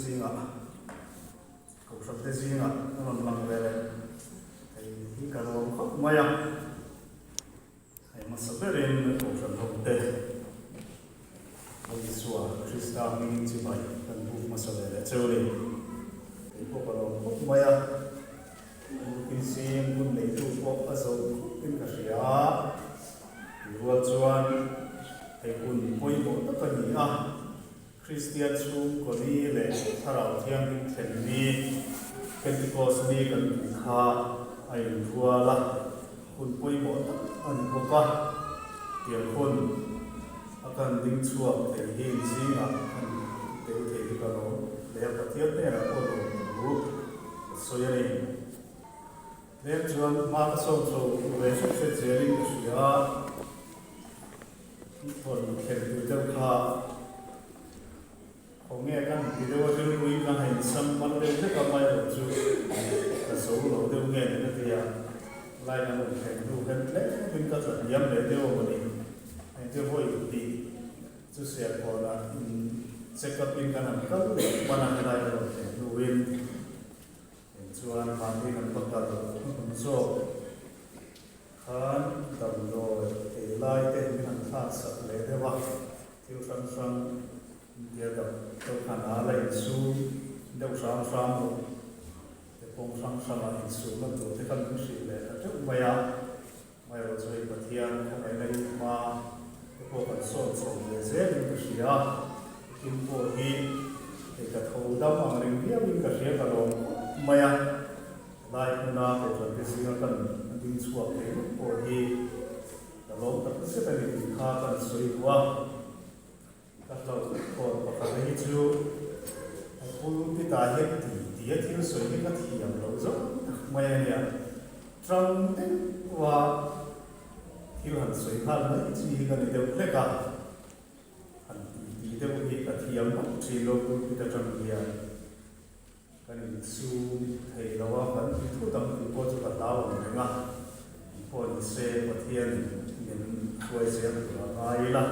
zingah, Kohhrante zingah ka rawn lang ve leh thei hi ka lawm khawp mai a. Hei hmasa berin Kohhran hote Isua Krista hmingin chibai kan buk hmasa ve leh cheu a ni. Kei pawh ka lawm khawp mai a. Tukin zing hun neitu pawh a zo khawpin ka hria a. Tih rual chuan hei hun pawimawh tak a ni a. Kristian chhungkaw ni leh Thlarau Thianghlim thlen ni, Pentecost ni kan tih kha a inrual a, hun pawimawh tak a ni bawk a. Tiang hun a kan ding chhuak thei hi zingah kan tel thei hi ka lawm hle a, Pathian hnenah pawh lawm thu ka sawi a ni. Tlem chuan hma ka sawm chho ve hret hret zelin ka hria a. Rawn khelh duh deuh kha khawnge kan ti deuh a, rilruin ka han insam mar deuh hlek a, amaherawh chu ka zo lo deuh nge ni ka ti a, line a rawn khelh hnu hian tlemin ka tla hniam leh deuh a mawni, engtia vawi tih chu Serkawnah in check up in kan han kal leh hman a, helai a rawn khelh hnuin eng chuan mahni kan va kal hnuhnung zawk. Khan damdawi ei lai te min han thlak sak leh deuh a, thil hrang hrang India doctor khan a la insum deuh hram hram lo te kawng hrang hrangah insumna tur te kha min hrilh leh ta teuh mai a, amaherawh chu hei Pathian khawngaihna in hma te pawh kan sawn chho ve zelin ka hria, thil pawh hi hei ka tho dam ang reng viauin ka hria ka lawm khawp mai a. Helai hmuna Kohhrante zinga kan ding chhuak thei ngawt pawh hi ka lawm tak zet a ni tih kha kan sawi duh a. Ka hlauh thawn pakhat hi chu a pulpit-ah hian ti tia thil sawi hi ka thiam loh zawk tak mai a nia. Tang deuha thil han sawi nghal mai chi hi ka ni deuh hlek a. Han ti ti deuh hi ka thiam ngawt thin lo pulpit atang hian. Kan insum thei lo a, kan ti thut ang tih pawh chu ka hlau ang reng a, tih pawh ni se Pathianin min hruai zel tur a ngai ila.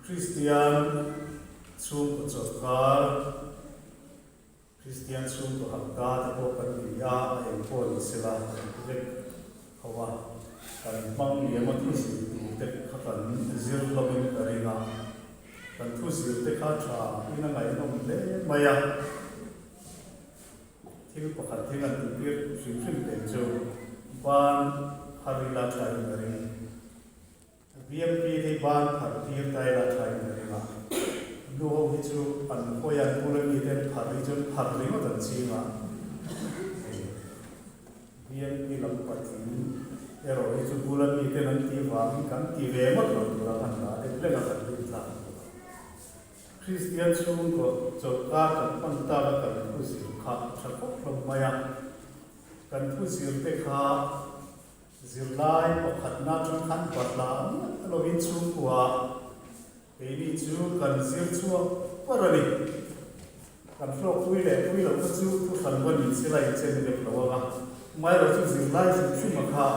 Kristian chhungkaw chawlhkar, Kristian chhungkaw hapta te pawh kan ti a, a eng pawh ni sela kan ti vek ho a, kan hmang liam a thu zir tur te kha kan zir lovin ka ring a. Kan thu zir te kha tha in a ngaihnawm hle mai a, thil pakhat hi ngan tih tir hrim hrim teh chu ban phar ila tha in ka ring. BMP hi ban phar tir ta ila tha in ka ring a, nu ho hi chu an hawi an bula mi ten phar hi chuan phar ringawt an ching a, hei. BNP lam patling erawh hi chu bula miten an tih vangin kan ti ve ngawt lo tura kan dah deuh hlek a kan rin tlak tur a. Kristian chhungkaw chawlhkar kan pan tak a kan thu zir kha a tha khawp hlawm mai a. Kan thu zir te kha zirlai pakhatna atang khan bahlah miah lovin chhungkua Keini chu kan zir chhuak par a ni. Kan hlawkpui leh pui loh kha chu thu hran va ni se la inchen vek lo ang a. Amaherawh chu zirlai hrim hrim a kha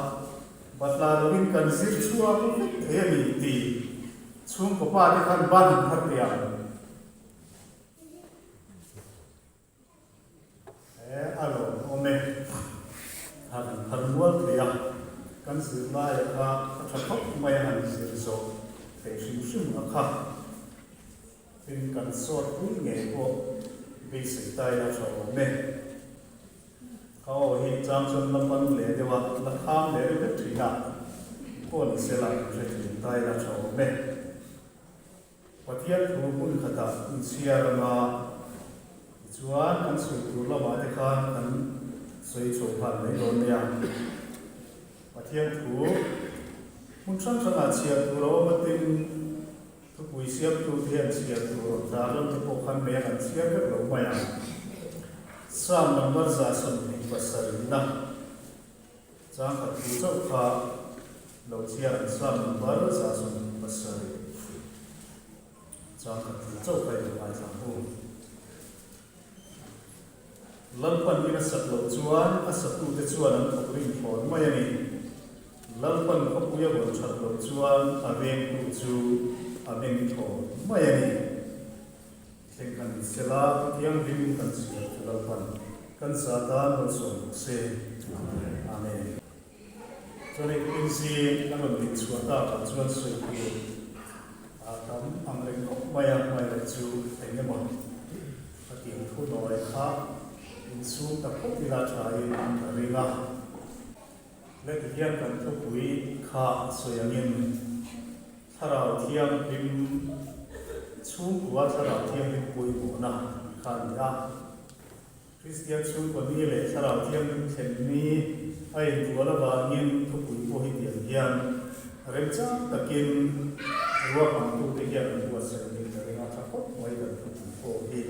batla lovin kan zir chhuak vek thei a ni tih chhungkaw pa te khan ban an phar teh ang. He a lawmawm e. A kan phar mual thei a, kan zirlaia kha a tha khawp mai a han zir zawh theih hrim hrim a kha. Tin, kan sawt pui ngei pawh beisei ta ila tha awm e. Ka aw hi chang chuan la pan leh deuh a, la kham leh deuh vek thin a, pawh ni sela hrethiam ta ila tha awm e. Pathian thu hmun khatah inchhiar anga tichuan kan sawi tur lamah te khan kan sawi chho nghal mai dawn nia. Pathian thu hmun hrang hrangah chhiar tur a awm a, tin thupui siamtu te hian chhiar tur rawn tlar lam te pawh khan mei a kan chhiar vek lo mai ang. Psalm number 27 na Changkhat thu chauh kha lo chhiar an Psalm number 27. Changkhat thu chauh kha i lo ngaithla ang u. Lalpan in a sak loh chuan a satute chuan an thawk rin thlawn mai a ni. Lalpan khawpui a vawn that loh chuan a vengtu chu a meng thlawn mai a ni. Thleng. sela, Thu Thianghlim kan chhiar chu Lalpan kan za tan malsawm bawk se. Amen. Chuan hei kumin zing a rawn din chhuah takah chuan sawi tur a tam ang reng khawp mai a, hmaileh chu eng emaw a tiang thu nawi kha insum ta phawt ila thain ka ring a. Leti hian kan thupui kha sawi angin Thlarau Thianghlim chhungkua Thlarau Thianghlim pawimawhna tih kha a ni a. Kristian chhungkaw ni leh Thlarau Thianghlim thlen ni a inrual avangin thupui pawh hi tiang hian remchang takin ruahmangtute hian an buatsaih ning ka ring a, tha khawp mai kan thupui pawh hi.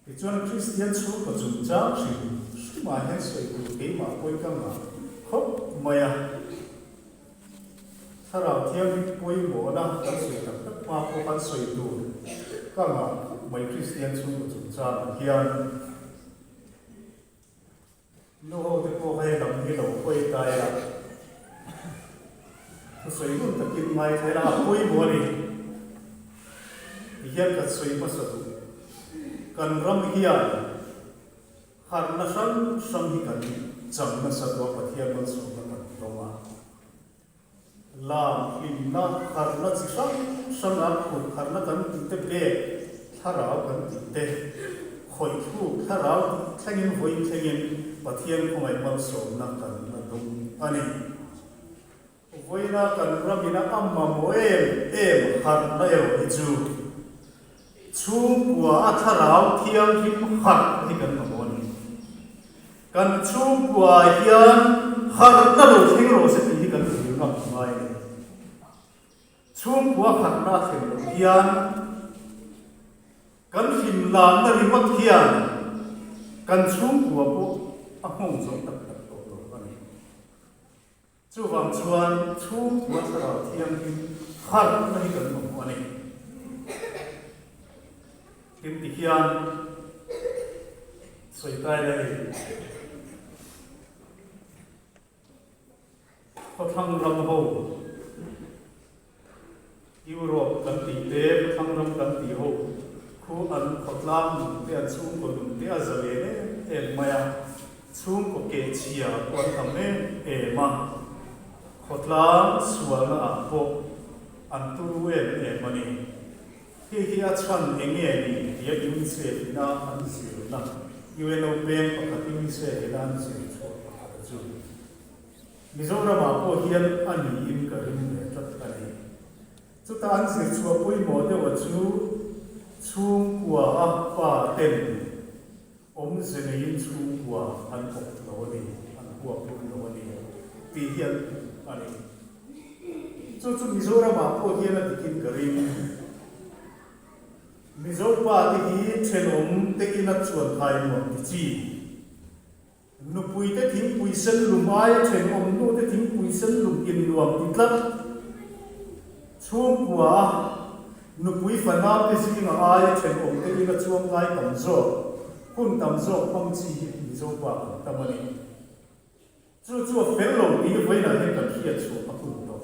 Tichuan Kristian chhungkaw chungchang hrim hrimah hian sawi tur keimah pawi ka ngah khawp mai a. Thlarau Thianghlim pawimawhna kan sawi tak tak hma pawh kan sawi tur ka ngah khawp mai Kristian chhungkaw chungchangah hian nu ho te pawh hei lam hi lo hawi ta ila thusawi hun takin ngaithla ila a pawimawh a ni ti hian kan sawi hmasa duh kan ram hian harhna hrang hrang hi kan chang nasa tawh a Pathian malsawmna kan dawng a. Lam hlimna harhna chi hrang hranga phut harhna kan tih te bek thlarau kan tih te, khawih thluk thlarau tih thlengin vawiin thlengin Pathian khawngaih malsawmna kan la dawng a ni. Vawiina kan ramina a mamawh em em harhna erawh hi chu chhungkua a thlarau thianghlim harh hi kan mamawh a ni. Kan chhungkua hian harhna lo thleng rawh se tih hi kan zir ngam ngai a ni. Chhungkua harhna a thlen loh hian kan hlimlanna ringawt hian kan chhungkua pawh a nghawng zo tak tak tawh lo a ni. Chuvang chuan chhungkua thlarau thianghlim harhna hi kan mamawh a ni. Tin ti hian sawi tai la hei khawthlang ram ho Europe kan tih te khawthlang ram kan tih ho khu an khawtlang nun te an chhungkaw nun te a zalen em em mai a, chhungkaw kehchhia pawh an tam em em a, khawtlang sualna ah pawh an turu em em a ni. Hei hi a chhan eng nge ni tia UNICEF ina an zirna, UNO peng pakhat UNICEF ina an zir chhuah pakhat a chu. Mizoramah pawh hian a niin ka ring ve tlat a ni. Chuta an zir chhuah pawimawh deuh a chu chhungkua a pa ten awmze neiin chhungkua an awp lo a ni, an huap lum lo a ni tih hi an hmu a ni. Chu chu Mizoramah pawh hian a dikin ka ring. Mizo pa te hi thenawm te ina chuan thai nuam ti chi. Nupui te thingpui sen lum aia thenawm nu te thingpui sen lum in nuam ti tlat. Chhungkua a nupui fanau te zinga aia thenawm te ina chuang kai tam zawk, hun tam zawk hmang chi hi Mizo pa kan tam a ni. Chu chu a fel lo tih hi vawiinah hian kan hriat chhuah a hun tawh.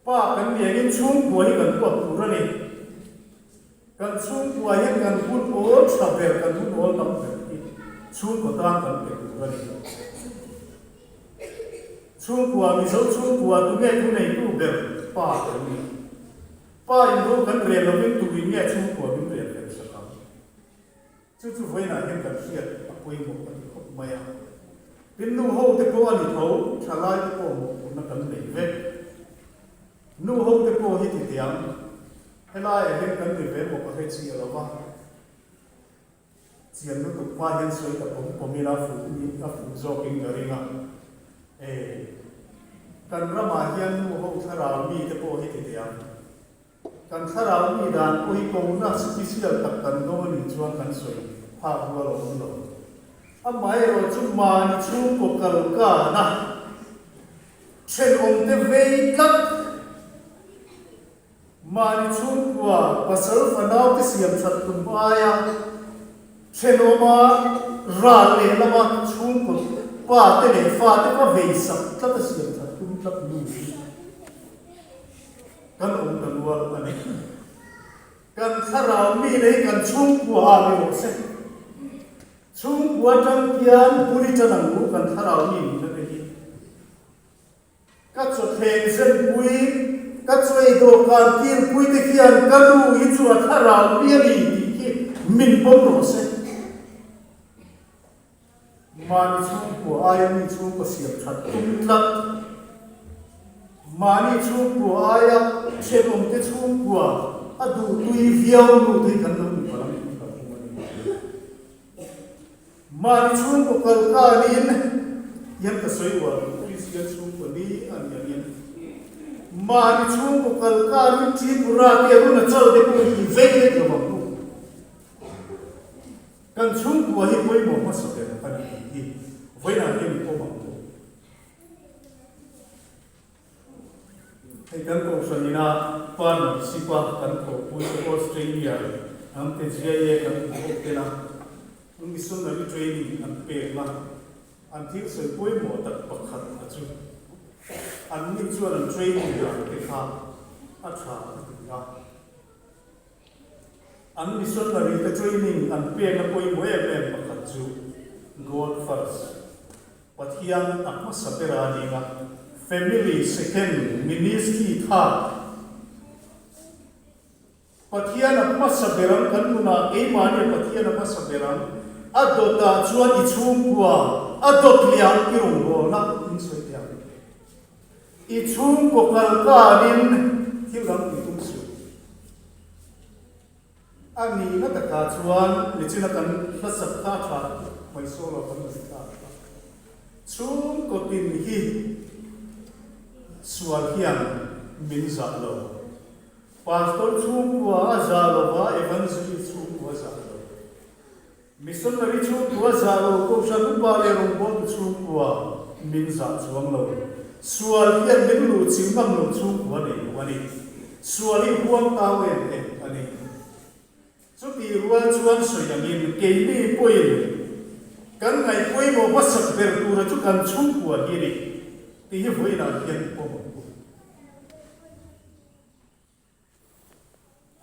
Pa kan niangin chhungkua hi kan huat tur a ni. Kan chhungkua hian kan hun awl tha ber, kan hun awl tam ber hi chhungkaw tan kan pe tur a ni. Chhungkua, Mizo chhungkua tunge thuneitu ber pa kan ni. Pa inro kan rel lovin tuin nge chhungkua min rel fel sak ang. Chu chu vawiinah hian kan hriat a pawimawh ka ti khawp mai a. Tin, nu ho te pawh a ni tho, thalai te pawh mawhphurhna kan nei vek. Nu ho te pawh hi ti teh ang, helaiah hian kan ni ve maw ka hre chi a lo va. Chian lutuk hma hian sawi ta pawm pawm ila fuh ni a fuh zawkin ka ring a. E, kan ramah hian nu ho thlarau mi te pawh hi ti teh ang. Kan thlarau mi dan pawh hi kohna special tak kan dawng a nih chuan kan sawi phak rual a awm lo. Amaherawh chu mahni chhungkaw kal kana thenawmte vei tlat, mahni chhungkua pasal fanaute siam that tum aia thenawma ral lehlama chhungkaw pa te leh fate va vei sak tlat a siam that tum tlat nu hi. Kan awm ta nual a ni. Kan thlarau mi lei kan chhungkua ah ni rawh se. Chhungkua tang hian bul i tan ang u kan thlarau mi nihna te hi. Ka chawthleng zenpui, ka chawi dawhkan kilpui te hian ka nu hi chu a thlarau mi a ni tih hi min pawm rawh se. Mahni chhungkua aia mi chhungkua siam that tum tlat. Mahni chhungkua aia thenawmte chhungkua a duhtui viau nu te hi kan lo ni palh ang tih ka hmu a ni. Mahni chhungkaw kal kanin hian ka sawi uar duh Kristian chhungkaw ni a ni angin mahni chhungkaw kal kanin Tripura te Arunachal te pawh hi i vei lek lo ang u. Kan chhungkua hi pawimawh hmasa ber a ni tih hi vawiinah hian i pawm ang u. Hei kan kohhran ina partnership a kan thawhpui te Australia an te GIA kan tih bawk tena missionary training an pekna an thil sawi pawimawh tak pakhat a chu anni chuan an training dan te kha a tha a ti a. An missionary te training an pekna pawimawh em em pakhat chu God first, Pathian a hmasa ber a ning a, family second, ministry third. Pathian a hmasa ber ang kan nunah keimahni a Pathian a hmasa ber ang, a dawtah chuan i chhungkua, a dawt liah i rawngbawlna in sawi teh ang. I chhungkaw kal kanin thil dang tih tum suh. A nihna takah chuan nichina kan hlasak kha a tha mai solo kan la thlak a. Chhungkaw tin hi sual hian min zah lo. Pastor chhungkua a zah lo va, Evangelist chhungkua a zah lo. Missionary chhungkua zah lo, Kohhran upa leh rawngbawltu chhungkua min zah chuang lo. Sual hian min luh ching ngam lo chhungkua nei lo a ni. Sual hi huang tau em em a ni. Chutih rual chuan sawi angin keini pawhin kan ngaih pawimawh hmasak ber tura chu kan chhungkua hi a ni tih hi vawiinah hian pawm ang u.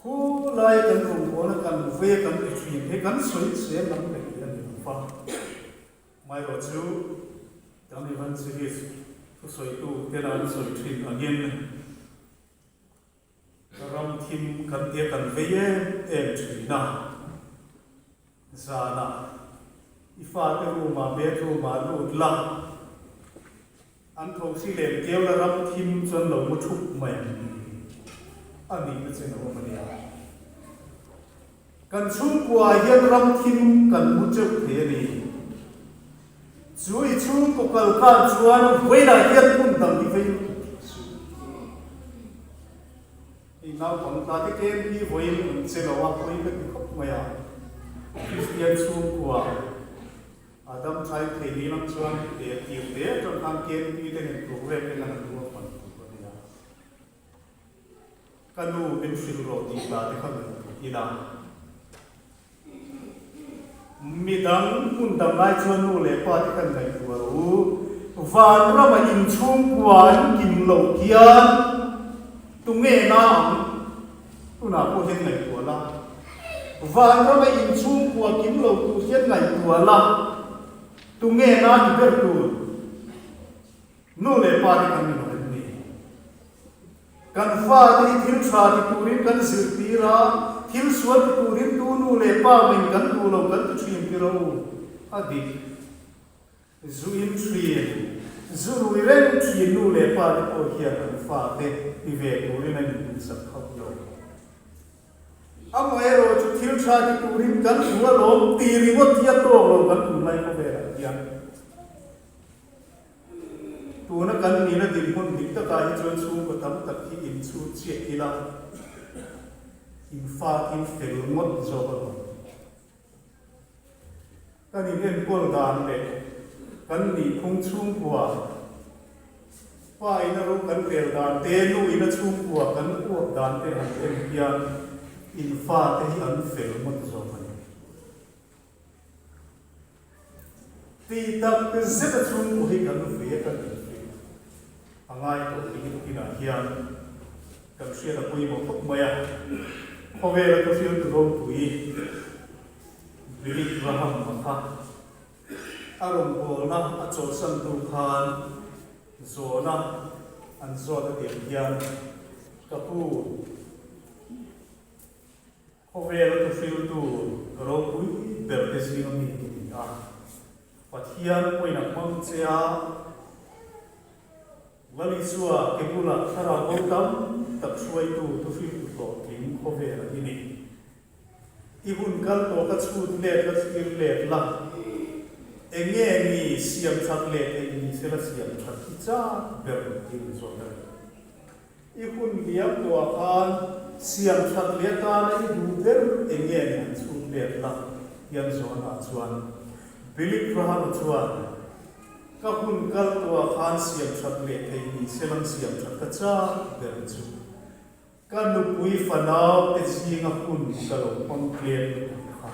Khu lai kan rawngbawlna kan ve kan ti thin hi kan sawi chhe lam leh hi a ni lo va. Amaherawh chu kan evangelist thusawitu tena an sawi thin angin ram thim kan tia kan vei em em thin a. Zanah i fate room-ah bedroom-ah lut la. An tho si lem keu la ram thim chuan lo mu thup mai ang a nihna chen a awm a nia. Kan chhungkua ah hian ram thim kan mu teuh thei a ni. Chu i chhungkaw kal khan chuan vawilah hian hmun dang i vei lutuk tih suh. Hei naupang tla te tlem hi vawiin an che lo a, pawi ka ti khawp mai a. Kristian chhungkua. Adam thlai thei ni lam chuan e tir te atang khan KMP te nen program en an ruat hman tur a nia. Ka nu min hrilh rawh tih hla te kha ngaihtuah ila. Midang hmun dang lai chuan nu leh pa te khan ngaihtuah rawh u. Vanrama inchhungkua an kim loh khian tunge na ang? Tunah pawh hian ngaihtuah la. Vanrama inchhungkua kim lo tur hian ngaihtuah la. Tunge na ti ber tur? Nu leh pa te kan ni lo em ni? Kan fate hi thil tha ti turin kan zirtir a, thil sual ti turin tu nu leh pa min kan duh lo kan ti thin tir a u. A dik. Zu in thin, zu rui reng thin nu leh pa te pawh hian an fate ti ve turin an induhsak khauh lo. Amaherawh chu thil tha ti turin kan hmu alawm ti ringawt hi a tawk lo kan tunlai khawvelah hian. Tuna kan nihna dinhmun dik takah hi chuan chhungkaw tam tak hi inchhut chiah ila, infakin fel ngawt zawk alawm. Kan inenkawl dan leh kan nihphung chhungkua, pa ina ro kan rel dan te, nu ina chhungkua kan uap dan te han en hian in fate hi an fel ngawt zawk a ni. Tih tak zeta chhungkua hi kan ve a, kan infe a ngai tawh tih hi tukinah hian kan hriat a pawimawh khawp mai a. Khawvela ka hriltu ropui Billy Graham a kha a rawngbawlna a chawlhsantu khan zawhna an zawt a tiang hian ka pu Khawvela ka hriltu ropui ber te zinga mi i ni a, Pathian pawhin a hmang che a, Lalisua ke bulah thlarau bo tam tak hruaitu thuhriltu hlawhtling khawvela i ni. I hun kal tawh ka chhut let la thlir let la, eng nge ni siam that leh theih ni sela siam that hi chak ber in zawt a ni. I hun liam tawhah khan siam that leh atana i duh ber eng nge ni han chhut let la hian zawnah chuan Billy Graham-a chuan, Ka hun kal tawhah khan siam that leh thei ni se lam siam that ka chak ber chu ka nupui fanau te zinga hun ka lo hmang tlem lutuk kha.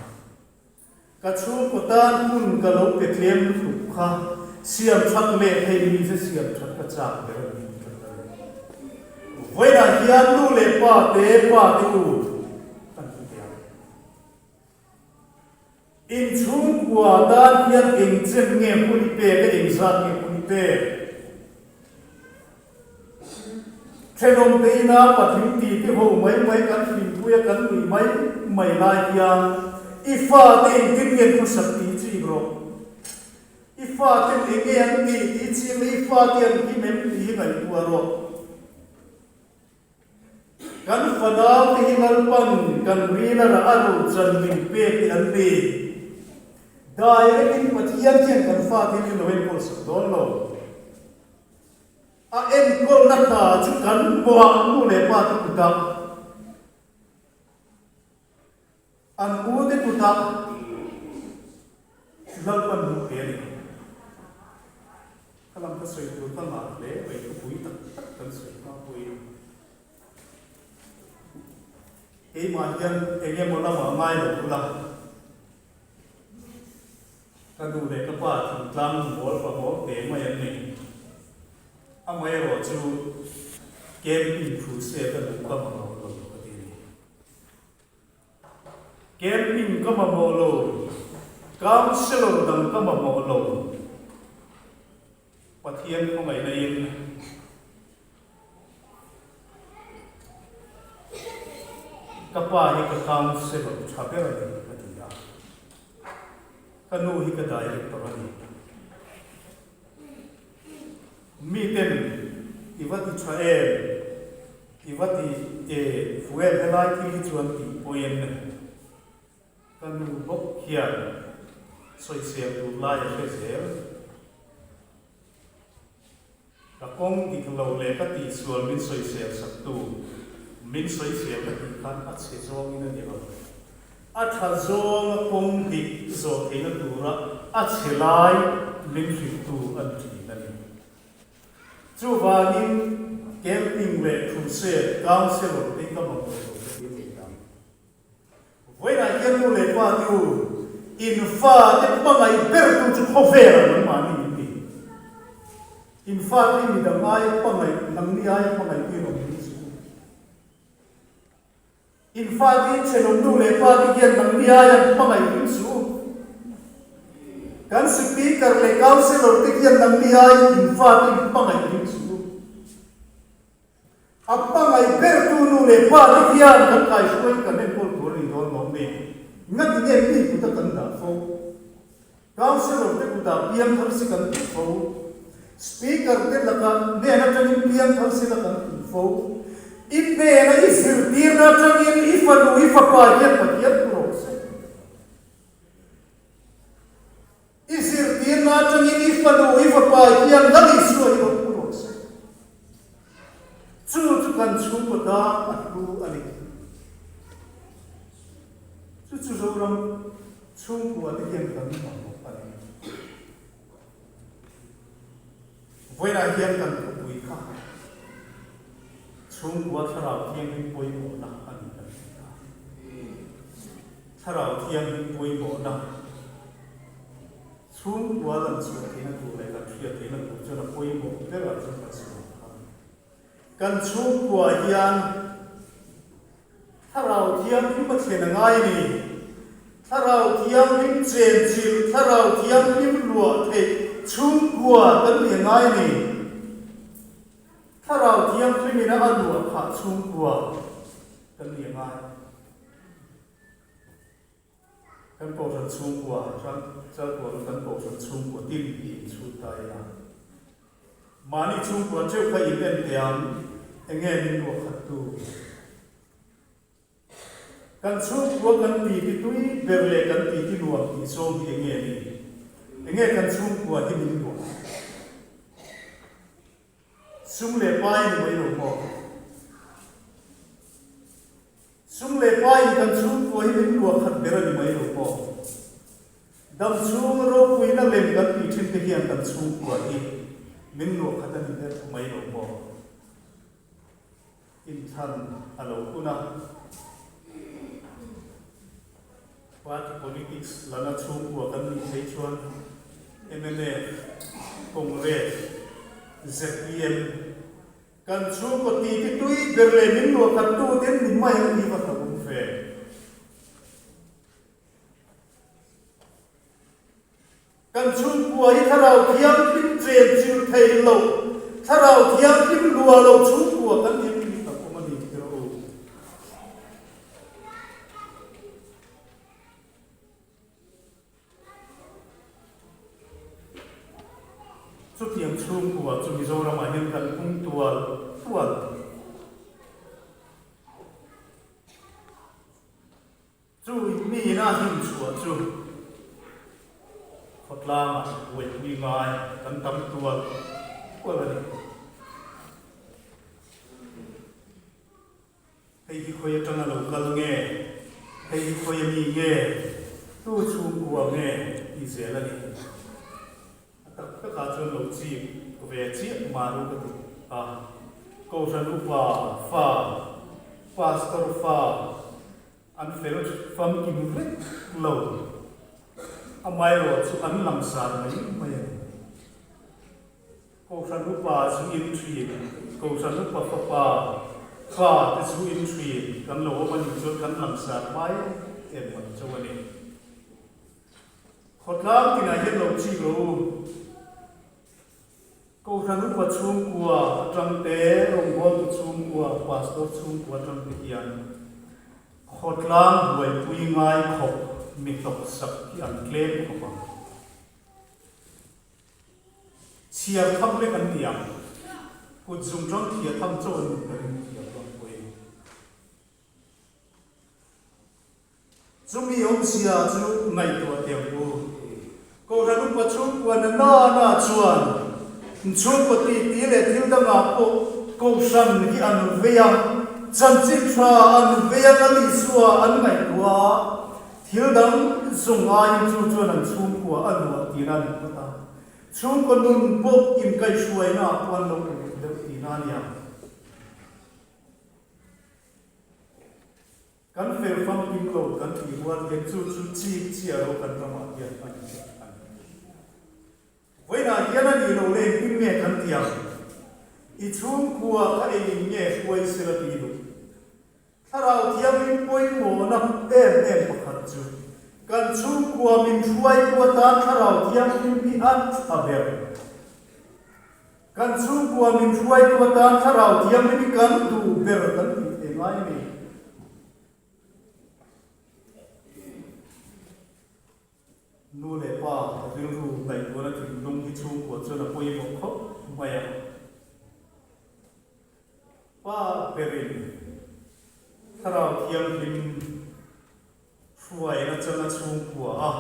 Ka chhungkaw tan hun ka lo pe tlem lutuk kha siam that leh thei ni se siam that ka chak ber a ni tih ka hre. Vawiinah hian nu leh pa te pa te u kan ti teh ang. Inchhungkua tan hian eng chen nge hun i pek a, eng zat nge hun i pek? Thenawm te ina patling ti ti ho mai mai kan hlimpui a kan nui mai mai lai hian i fate engtin nge an khawsak tih chik rawh. I faten eng nge an tih tih chik la i fate an hlim em tih hi ngaihtuah rawh. Kan fanau te hi Lalpan kan ril a rah a rochan min pek te an ni. Direct in Pathian hian kan fate hi min lo enkawl sak dawn lo. A enkawlna hna chu kan hmuah nu leh pa te kutah, an u te kutah Lalpan hmuh thei a ni. Kha lam ka sawi tur ka ngah hle mai, thupui tak tak kan sawi hma pawhin keimah hian eng emaw lamah ngai lo ula, Ka nu leh ka pa thingtlang mawl pa mawl te mai an ni. Amaherawh chu camping crusade a duh ka mamawh lo ka ti a ni. Camping ka mamawh lo, counsellor dang ka mamawh lo. Pathian khawngaihna in ka pa hi ka counsellor tha ber a ni ka ti a, ka nu hi ka director a ni. Miten i va ti tha em, i va ti e fu em helai thil hi chuan tih pawhin Ka nu bawk hian sawisel tur lai a hre zel. Ka kawng dik lo leh ka tihsual min sawisel saktu, min sawisel ka tih khan a chhe zawngin a ni lo. A tha zawnga kawng dik zawh theihna tura a chhe lai min hrilhtu a ni thin a ni. Chuvangin camping leh crusade counsellor te ka mamawh lo ka ti a ni ang. Vawiinah hian nu leh pa te u, in fate hmangaih bertu chu khawvelah nangmahni in ni. In fate hi midang aia hmangaih, nangni aia hmangaih tir awm hi chu. In fate in thenawm nu leh pa te hian nangni aia an hmangaih ring chu. Kan Speaker leh Councillor te hian nangni aia in fate in hmangaih ring chu. A hmangaih bertu nu leh pa te hian kan kaihruai kan enkawl tur a ni dawn lawm ni? Ngati nge mi kuta kan dah fo? Councillor te kutah piang thar si kan tih fo? Speaker te lakah hnen atangin piang thar si la kan tih fo? I hnena i zirtirna atangin i fanu i fapa hian Pathian thu rawh se. I zirtirna atangin i fanu, i fapa hian Lal Isua hi rawn pu rawh se. Chu chu kan chhungkaw tan a hlu a ni. Chu chu Zoram chhungkua te hian kan mamawh a ni. Vawiinah hian kan thupui kha chhungkua thlarau thianghlim pawimawhna a ni kan ti a. Thlarau thianghlim pawimawhna chhungkua lan chhuah theihna tur leh kan hriat theihna tur chuan a pawimawh berah chuan kan sawi kha. Kan chhungkua hian. Thlarau Thianghlim a thlen a ngai a ni. Thlarau Thianghlim chenchilh, Thlarau Thianghlim luah theih chhungkua kan ni a ngai a ni. Thlarau Thianghlimin a a luah phah chhungkua kan ni a ngai. Kan Kohhran chhungkua, Chalkual kan Kohhran chhungkua tin hi inchhut ta ila. Mahni chhungkua theuh kha in en teh ang, enge min ruah khat tu? Kan chhungkua kan ti ti tui ber leh kan ti ti nuam tih zawng hi enge ni? Enge kan chhungkua hi min ruah? Sum leh pai ni mai lo maw? Sum leh paiin kan chhungkua hi min luah khat ber a ni mai lo maw? Dam chhung ropuina lem kan tih thin te hian kan chhungkua hi min luah khat a ni ber mai lo maw? Inthlan a lo hun a. Party politics lana chhungkua kan nih phei chuan mnf, Congress, zpm, Kan chhungkaw ti ti tui ber leh min luah khat tu ten min mai ang tih va hlauhawm ve. Kan chhungkua hi Thlarau Thianghlim chen chilh thei lo, Thlarau Thianghlim luah lo chhungkua kan ni ang tih hlauhawm a ni tih rawh u. Chutiang chhungkua chu Mizoramah hian kan pung tual tual. Chu mi ina hlim chhuah chu khawtlangah buaipui ngai kan tam tual tual a ni. Hei hi khawi atanga lo kal nge? Hei hi khawi a mi nge? Tu chhungkua nge? Tih zel a ni. A tak takah chuan lo chip ve chiah maru ka ti a. Kohhran upa fa, pastor fa an fel famkim vek lo. Amaherawhchu an langsar mai mai a ni. Kohhran upa chu in thin, Kohhran upa fapa, fa te chu in thin kan lo awm a nih chuan kan langsar hmai em mai chauh a ni. Khawtlang tinah hian lo chik rawh u. Kohhran upa chhungkua atang te, rawngbawltu chhungkua, pastor chhungkua atang te hian khawtlang buaipui ngai khawp mi hlawksak hi an tlem khawp ang. Chhiar tham lek an ni ang. Kut zung tang thia tham chaw an nih ka ring thiam dawn pawhin. Chumi awmzia chu ngaihtuah thiam u. Kohhran upa chhungkua na na na chuan chhungkaw titi leh thil dangah pawh Kohhran hi an vei a, chanchin tha an vei a, Lal Isua an ngaihtuah a, Thil dang zawng aiin chu chuan an chhungkua a luah tihna a ni phawt a, chhungkaw nun pawh inkaihhruaina ah pawh an lo uluk deuh tihna a nia. Kan fel famkim lo kan tih rual hian chu chu chik chiah lo kan ramah hian a ni a ni. Vawiinah hian a nih loh leh engtin nge kan ti ang? I chhungkua kha engin nge hruai sela ti duh? Thlarau Thianghlim pawimawhna em em pakhat chu kan chhungkua min hruaitu atan Thlarau Thianghlim hi a tha ber. Kan chhungkua min hruaitu atan Thlarau Thianghlim hi kan duh ber kan tih thei ngai a ni. Nu leh pa rilru ngaihtuahna thinlung hi chhungkua chuan a pawimawh khawp mai a. Pa berin Thlarau Thianghlim hruaina changa chhungkua a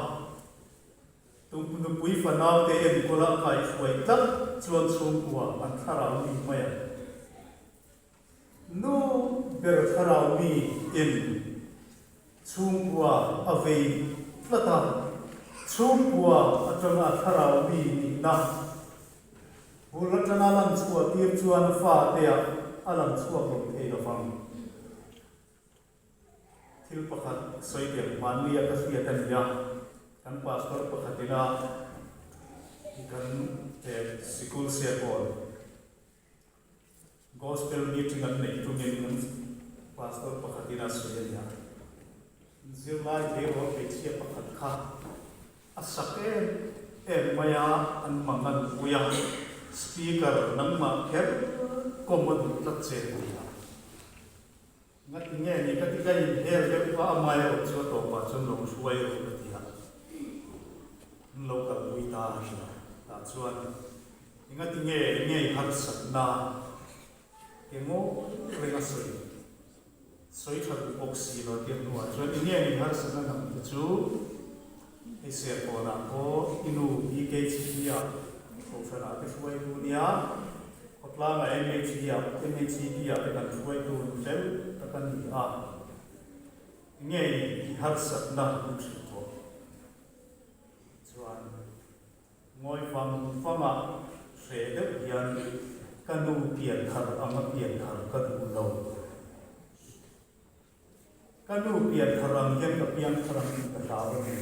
nupui fanaute enkawla kaihhruai tlat chuan chhungkua an thlarau mi mai a. Nu ber thlarau mi in chhungkua a vei tlat a, chhungkua atanga thlarau mi nihna bul atanga lan chhuah tir chuan fateah a lang chhuak lo thei lo vang. Thil pakhat sawi tel hmanni a ka hriat a ni a, kan pastor pakhat ina kan sikul serkawn, Gospel meeting an neih tumin an Pastor pakhatin a sawi a nia. Zirlai tleirawl hmeichhia pakhat kha a sak em em mai a, an mangan pui a, Speaker nangmah kher kawm a duh tlat che a ti a. Ngati nge ni ka ti ka inhel deuh a, amaherawh chu a tawpah chuan lo hruai rawh ka ti a, an lo kalpui ta a ni a. Tah chuan engati nge ngei harsatna Emaw reng a sawi sawi tha duh bawk si lo tia hnuah chuan enge ni harsatna lam te chu hei Serkawnah pawh i nu BKCP ah Kohhranah te hruaitu nia, khawtlangah MHP ah MHCP ah te kan hruaitu nu fel tak a ni a, enge i harsatna min hrilh tawh chuan Ngawi vang vanga hreh deuh hian ka nu pian thar anga pian thar ka duh lo. Ka nu pian thar ang hian ka piang thar ang tih ka hlau a ni.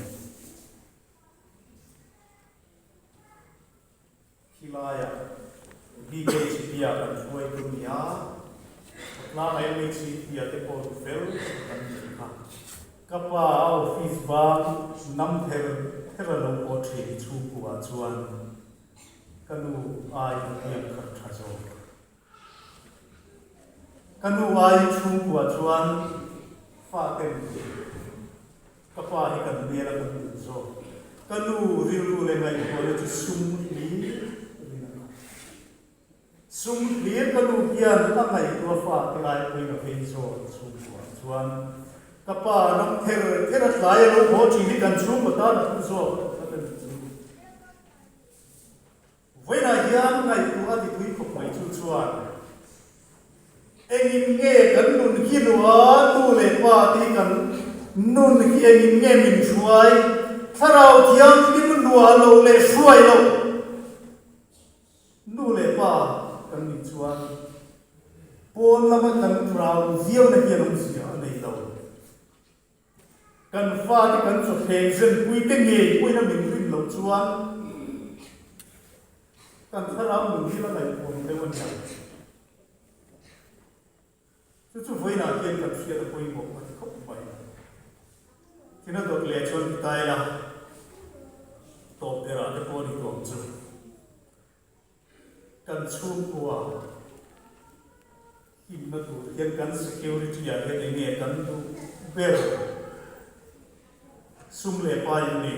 Khilaiah BKHP-ah kan hruaitu nia, khawtlanga MHCP-ah te pawh ru fel kan nih kha. Ka pa a office bang nam ther ther a lo haw thin i chhungkuah chuan ka nu ai a piang khat tha zawk. Ka nu ai chhungkuah chuan fa ten ka pa hi kan hmel a kan duh zawk. Ka nu rilru leh ngaihtuahna chu sum hlir rin a khat. Sum hlir ka nu hian a ngaihtuah fa te ai pawhin a vei zawk chhungkuah chuan ka pa ram ther ther a tlai a lo haw thin hi kan chhungkaw tan a thu zawk a tlat a nih chu. Vawiinah hian ngaihtuah a ti tui khawp mai chu chuan engin nge kan nun hi lua nu leh pa te hi kan nun hi engin nge min hruai thlarau thianghlim lua lo leh hruai lo nu leh pa kan nih chuan pawn lama kan rau viauna hian awmzia a nei lo. Kan fate kan chawthleng zenpui te ngei pawhin a min rin loh chuan kan thlarau nun hi la ngaihtuah deuh a nia. Chu chu vawiinah hian kan hriat a pawimawh a ti khawp mai. Thina dawt leh chuan ti ta ila, tawp berah te pawh a ni tawh ang chu. Kan chhungkua himna tur hian kan security ah hian enge kan duh ber sum leh pai a ni.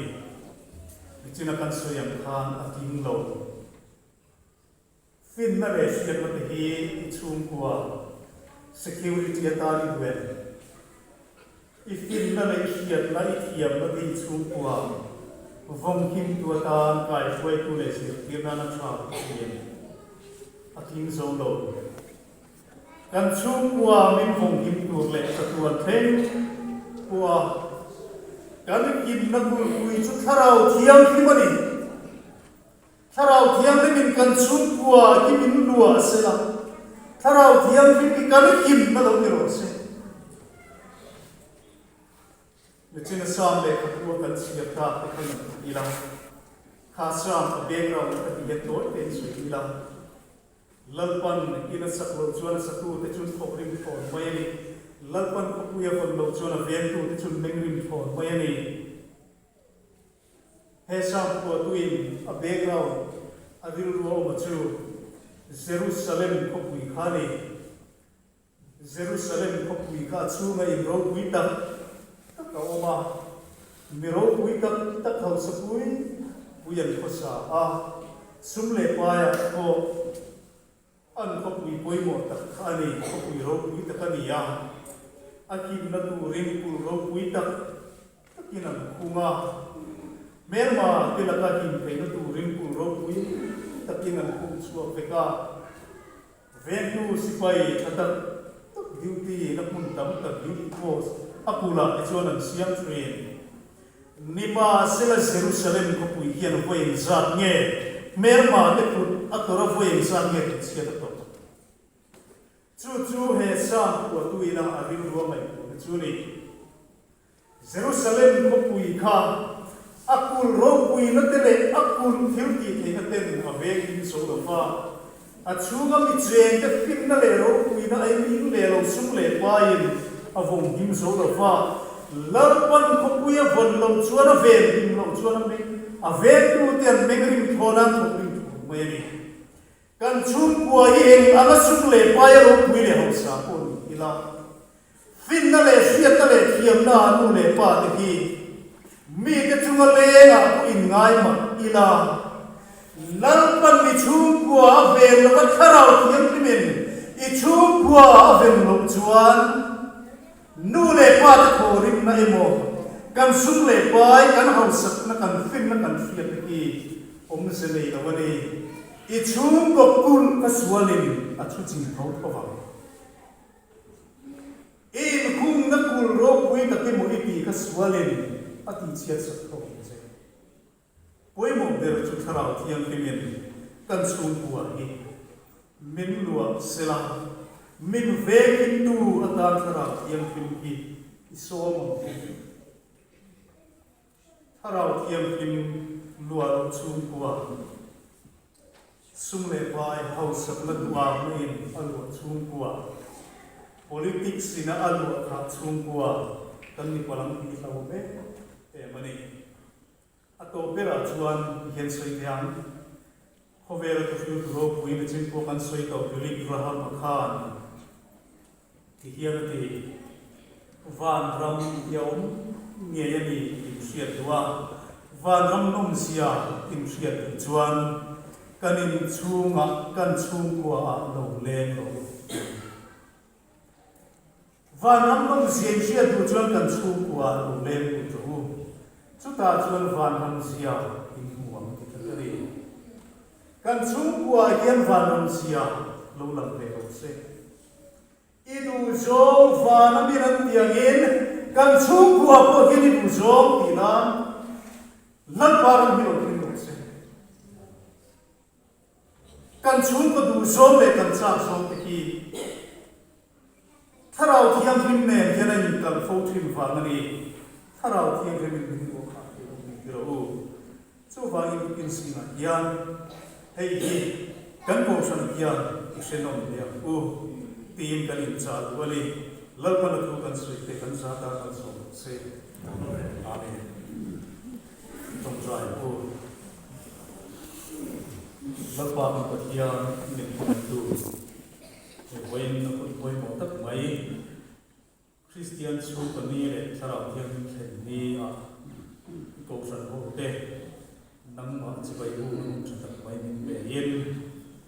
Nichina kan sawi ang khan a tling lo. Finna leh hriatna te hi i chhungkua security atan i duh em? I finna leh i hriatna, i thiamna te i chhungkua vawnghimtu atan kaihruaitu leh zirtir nana tha ka ti em? A tling zo lo. Kan chhungkua min vawnghim tur leh chatuan thleng pawha kan himna kulpui chu Thlarau Thianghlim a ni. Thlarau Thianghlimin kan chhungkua hi min luah sela, Thlarau Thianghlim hi kan himna lo ni rawh se. Nichina Sam lehkhabu a kan chhiar tak te kha ngaihtuah ila, kha Sam a background ka ti hian tawi tein sawi ila, Lalpan in a sak loh chuan a satu te chun thawk rim thlawn mai a ni, Lalpan khawpui a vawn loh chuan a vengtu te chun meng rim thlawn mai a ni. He Sangkhuatuin a background a rilru a awm a chu Jerusalem khawpui kha a ni. Jerusalem khawpui kha a chhunga in ropui tak tak a awm a, mi ropui tak tak hausa pui pui an khawsa a, sum leh paiah pawh an khawpui pawimawh tak kha a ni, khawpui ropui tak a ni a, a kimna turin kulh ropui tak takin an khung a, hmelma te laka him theihna turin kulh ropui takin an khung chhuak vek a, vengtu sipai tha tak tak duty na hmun tam tak duty post a kulh ah te chuan an siam thin. Nimahsela Jerusalem khawpui hian vawi engzat nge hmelma te kut a tawrh a vawi engzat nge tih chhiat a tawrh? Chu chu he Psalm phuahtu ina a rilru a ngaihtuahna chu a ni. Jerusalem khawpui kha a kulh ropuina te leh a kulh thil tih theihna ten a veng him zo lo va. A chhunga mi chengte finna leh ropuina a in leh lo sum leh paiin a vawng him zo lo va, Lalpan khawpui a vawn loh chuan a ven him loh chuan a meng a vengtute an meng rim thawn a, an thawk rim thawn mai a ni. Kan chhungkua hi eng anga sum leh pai a ropui leh hausa pawh ni ila, finna leh hriatna leh thiamna ah nu leh pa te hi mite chunga lengah pawh inngai mah ila, Lalpan i chhungkua a ven lova thlarau thianghlimin i chhungkua a ven loh chuan nu leh pa te thawhrimna emaw kan sum leh pai kan hausakna kan finna kan hriatna hi awmze nei lo a ni. I chhungkaw kulh ka sualin a thu ching tho tho vang. I inkhungna kulh ropui tak emaw i tih ka sualin a tihchhiat sak tho ang che. Pawimawh ber chu Thlarau Thianghlimin kan chhungkua hi min luah sela, min venghintu atan Thlarau Thianghlim hi i sawm ang che. Thlarau Thianghlim luah loh chhungkua, sum leh pai hausakna duhakna in a luah chhungkua, politics ina a luah khah chhungkua kan ni palang tih hlo mek em a ni. A tawp berah chuan ti hian sawi teh ang, khawvela thuhriltu ropui na chin pawh kan sawi tawh Billy Graham-a khan, Ti hian a ti, Vanram hi a awm ngei a ni in hriat duh a, vanram nawmzia in hriat duh chuan kan inchhungah kan chhungkuaah lo leng rawh u. Vanram nawmzia in hriat duh chuan kan chhungkuaah lo leng lut rawh u. Chutah chuan vanram zia in hmu ang ti tlat a ni. Kan chhungkuaah hian vanram zia lo lang ve rawh se. I duhzawng van a min an ti angin kan chhungkua pawh hian i duhzawng tih nan Lalpa ram hi lo thleng rawh se. Kan chhungkaw duhzawng leh kan chak zawng te hi Thlarau Thianghlim nen hian a inkal fo thin vang a ni. Thlarau Thianghlimin min luah khah thei lo ni ti rawh u. Chuvangin inzingah hian hei hi kan Kohhran hian i hre nawm hle ang u tiin kan inchah duh a ni. Lalpana thu kan sawi te kan zat a kan sawm rawh se. Amen. Tawngtai u. Lalpa kan Pathian min hmangaihtu he vawiin a hun pawimawh tak mai. Kristian chhungkaw ni leh Thlarau Thianghlim thlen ni ah i Kohhran ho te nangmah chibai bu na hun tha tak mai min pe in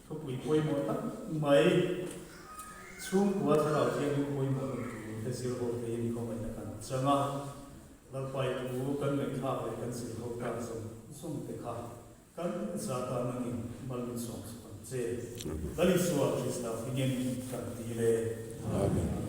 thupui pawimawh tak mai chhungkua Thlarau Thianghlim pawimawh rawn tur te zir ho te in i khawngaihna kan chang a, Lalpai thu kan ngaihthlak leh kan zir ho tak zawng zawng te kha kan zata nangin mal min sawm sak ang che. Lal Isua Krista hmingin kan ti le. Amen.